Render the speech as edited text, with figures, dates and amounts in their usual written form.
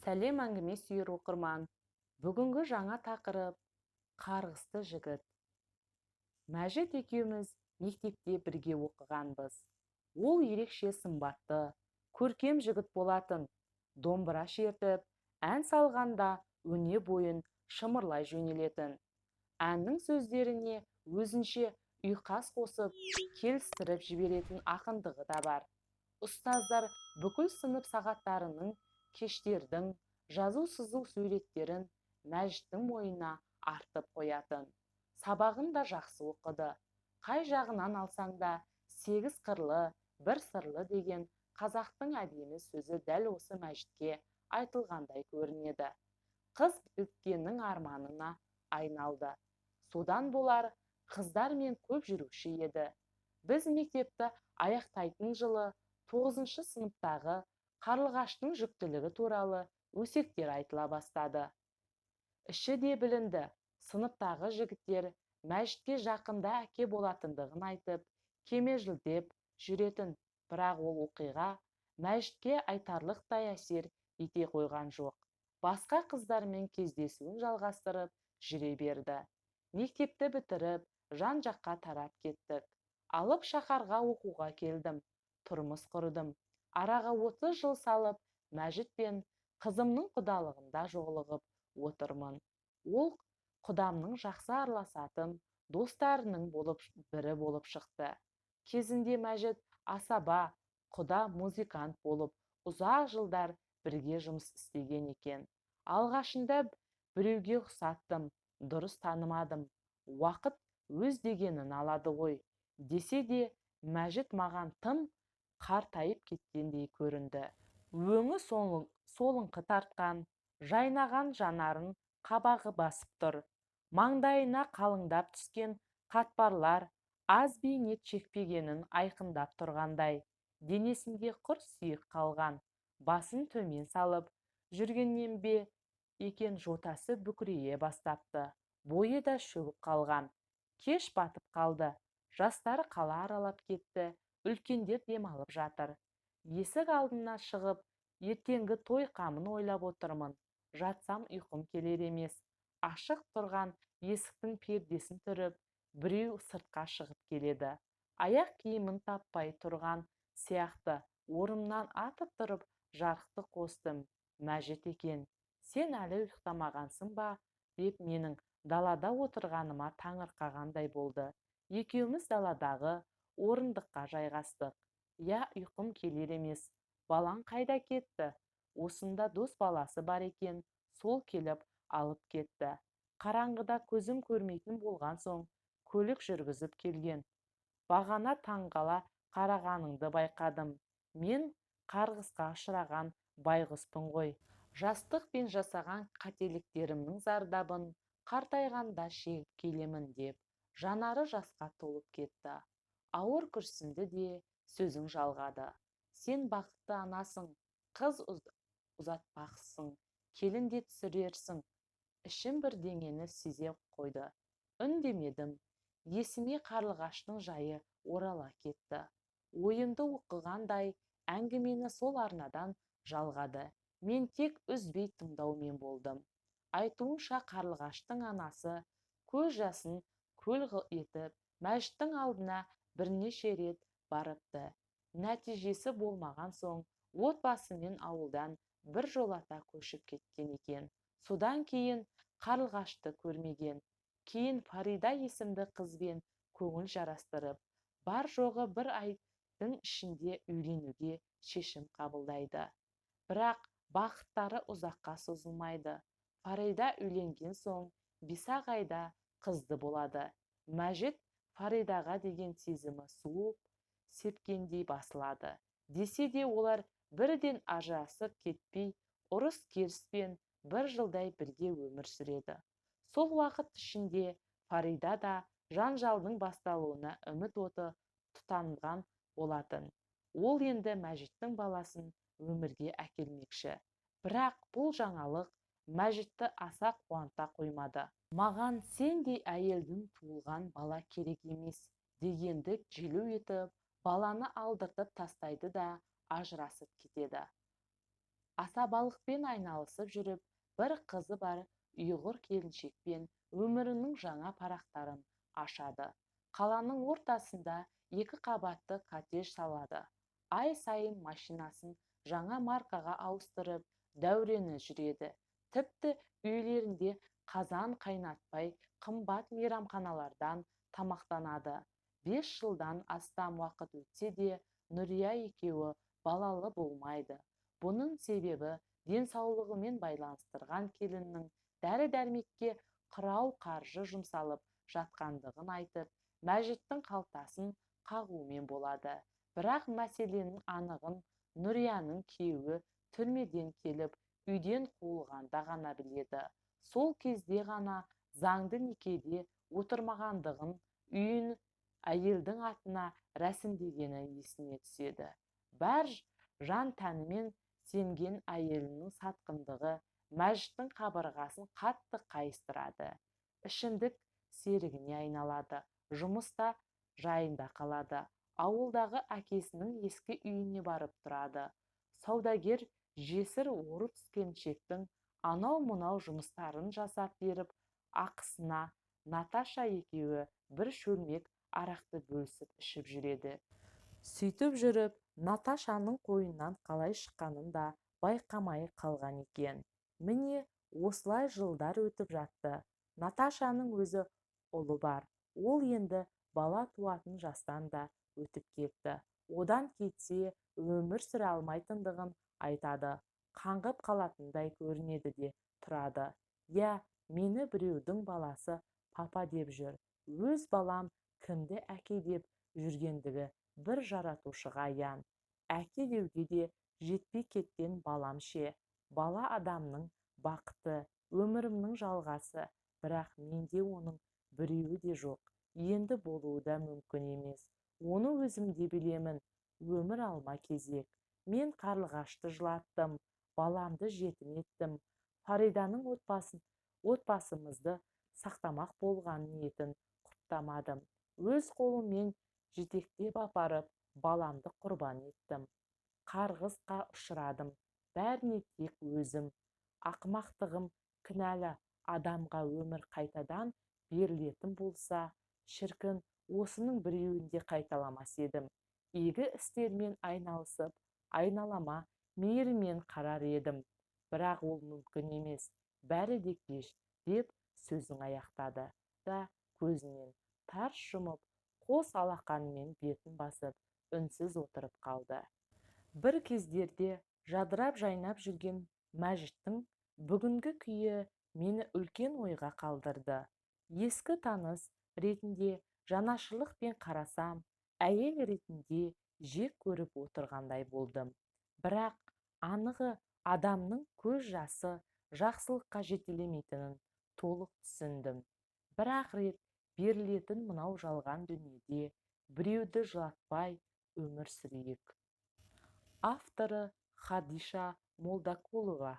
Сәлем, әңгіме сүйер оқырман! Бүгінгі жаңа тақырып: қарғысты жігіт. Мәжит екеуміз мектепте бірге оқығанбыз. Ол ерекше сымбатты, көркем жігіт болатын. Домбыра шертіп, ән салғанда өне бойын шымырлай жөнелетін. Әннің сөздеріне өзінше ұйқас қосып, келістіріп жіберетін ақындығы да бар. Ұстаздар бүкіл сынып сағаттарының, кештердің, жазу-сызу суреттерін Мәжіттің мойнына артып қоятын. Сабағын да жақсы оқыды. Қай жағынан алсаң да, сегіз қырлы, бір сырлы деген қазақтың әдемі сөзі дәл осы Мәжітке айтылғандай көрінеді. Қыз біткеннің арманына айналды. Содан болар, қыздармен көп жүруші еді. Біз мектепті аяқтайтын жылы 9-шы сыныптағы Қарлығаштың жүктілігі туралы өсектер айтыла бастады. Іші де білінді. Сыныптағы жігіттер Мәжітке жақында әке болатындығын айтып, кемелжілдеп жүретін. Бірақ ол оқиға Мәжітке айтарлықтай әсер ете қойған жоқ. Басқа қыздармен кездесуін жалғастырып жүре берді. Мектепті бітіріп, жан-жаққа тарап кеттік. Алып шаһарға оқуға келдім, тұрмыс құрдым. Араға 30 жыл салып, Мәжит пен қызымның құдалығында жолығып отырмын. Ол құдамның жақсы араласатын достарының болып бірі болып шықты. Кезінде Мәжит асаба, құда музыкант болып, ұзақ жылдар бірге жұмыс істеген екен. Алғашында біреуге ұқсаттым, дұрыс танымадым. Уақыт өз дегенін алады ғой. Десе де, Мәжит маған тым қартайып кеткендей көрінді. Өңі солыңқы тартқан, жайнаған жанарын қабағы басып тұр. Маңдайына қалыңдап түскен қатпарлар аз бейнет шекпегенін айқындап тұрғандай. Денесінде құр сүйек қалған, басын төмен салып жүргеннен бе екен, жотасы бүкірейе бастапты. Бойы да шөгіп қалған. Кеш батып қалды. Жастар қала аралап кетті, үлкендер демалып жатыр. Есік алдына шығып, ертеңгі той қамын ойлап отырмын. Жатсам ұйқым келер емес. Ашық тұрған есіктің пердесін түріп, біреу сыртқа шығып келеді. Аяқ киімін таппай тұрған сияқты. Орнымнан атып тұрып, жарықты қостым. Мәжит екен. Сен әлі ұйықтамағансың ба? Деп менің далада отырғаныма таңырқағандай болды. Екеуміз даладағы орындыққа жайғастық. Я, ұйқым келер емес. Балаң қайда кетті? Осында дос баласы бар екен, сол келіп алып кетті. Қараңғыда көзім көрмейтін болған соң, көлік жүргізіп келген. Бағана таңғала қарағаныңды байқадым. Мен қарғысқа ұшыраған байғұспын ғой. Жастықпен жасаған қателіктерімнің зардабын қартайғанда шегіп келемін, деп жанары жасқа толып кетті. Ауыр күрсінді де, сөзін жалғады. Сен бақытты анасың, қыз ұзатпақсың, келін де түсірерсің. Ішім бірдеңені сезе қойды. Үндемедім. Есіме Қарлығаштың жайы орала кетті. Ойымды оқығандай, әңгімені сол арнадан жалғады. Мен тек үзбей тыңдаумен болдым. Айтуынша, Қарлығаштың анасы көз жасын көл етіп, Мәжіттің алдына бірнеше рет барыпты. Нәтижесі болмаған соң, отбасымен ауылдан бір жолата көшіп кеткен екен. Содан кейін Қарлығашты көрмеген. Кейін Фарида есімді қызбен көңіл жарастырып, бар жоғы бір айдың ішінде үйленуге шешім қабылдайды. Бірақ бақыттары ұзаққа созылмайды. Фарида үйленген соң 5-ақ айда қызды болады. Мәжит Фаридаға деген сезімі суып сепкендей басылады. Десе де, олар бірден ажырасып кетпей, ұрыс керіспен бір жылдай бірге өмір сүреді. Сол уақыт ішінде Фарида да жанжалдың басталуына үміт оты тұтанған болатын. Ол енді Мәжиттің баласын өмірге әкелмекші. Бірақ бұл жаңалық Мәжитті аса қуанта қоймады. Маған сендей әйелдің туылған бала керек емес дегенді желеу етіп, баланы алдыртып тастайды да, ажырасып кетеді. Асабалықпен айналысып жүріп, бір қызы бар ұйғыр келіншекпен өмірінің жаңа парақтарын ашады. Қаланың ортасында екі қабатты коттедж салады. Ай сайын машинасын жаңа маркаға ауыстырып, дәурені жүреді. Тіпті үйлерінде қазан қайнатпай, қымбат мейрамханалардан тамақтанады. 5 жылдан астам уақыт өтсе де, Нүрия екеуі балалы болмайды. Бұның себебі денсаулығымен байланыстырған келіннің дәрі-дәрмекке қырау қаржы жұмсалып жатқандығын айтып, Мәжиттің қалтасын қағумен болады. Бірақ мәселенің анығын Нүрияның күйеуі түрмеден келіп, үйден қуылғанда ғана біледі. Сол кезде ғана заңды некеде отырмағандығын, үйін әйелдің атына рәсімдегені есіне түседі. Бар жан тәнімен сенген әйелінің сатқындығы Мәжиттің қабырғасын қатты қайыстырады. Ішімдік серігіне айналады. Жұмыс та жайында қалады. Ауылдағы әкесінің ескі үйіне барып тұрады. Саудагер жесір орыс келіншектің анау-мынау жұмыстарын жасап беріп, ақысына Наташа екеуі бір шөлмек арақты бөлісіп ішіп жүреді. Сөйтіп жүріп, Наташаның қойнынан қалай шыққанын да байқамай қалған екен. Міне, осылай жылдар өтіп жатты. Наташаның өзі ұлы бар. Ол енді бала туатын жастан да өтіп кетті. Одан кетсе, өмір сүре алмайтындығын айтады. Қаңғып қалатындай көрінеді де тұрады. Иә, мені біреудің баласы папа деп жүр. Өз балам кімді әке деп жүргендігі бір жаратушыға аян. Әке деуге де жетпей кеткен балам ше? Бала адамның бақыты, өмірімнің жалғасы. Бірақ менде оның біреуі де жоқ. Енді болуы да мүмкін емес. Оны өзім де білемін. Өмір алма кезек. Мен Қарлығашты жылаттым, баламды жетім еттім. Фариданың отбасын, отбасымызды сақтамақ болған ниетін құптамадым. Өз қолыммен жетектеп апарып, баламды құрбан еттім. Қарғысқа ұшырадым. Бәріне тек өзім, ақымақтығым кінәлі. Адамға өмір қайтадан берілетін болса, шіркін, осының біреуін де қайталамас едім. Игі істермен айналысып, айналама мейіріммен қарар едім. Бірақ ол мүмкін емес, бәрі де кеш, деп сөзін аяқтады да, көзінен тарс жұмып, қос алақанымен бетін басып, үнсіз отырып қалды. Бір кездерде жадырап жайнап жүрген Мәжиттің бүгінгі күйі мені үлкен ойға қалдырды. Ескі таныс ретінде жанашырлықпен қарасам, әйел ретінде жек көріп отырғандай болдым. Бірақ анығы, адамның көз жасы жақсылыққа жетелемейтінін толық түсіндім. Бір-ақ рет берілетін мынау жалған дүниеде біреуді жылатпай өмір сүрейік. Авторы Хадиша Молдакулова.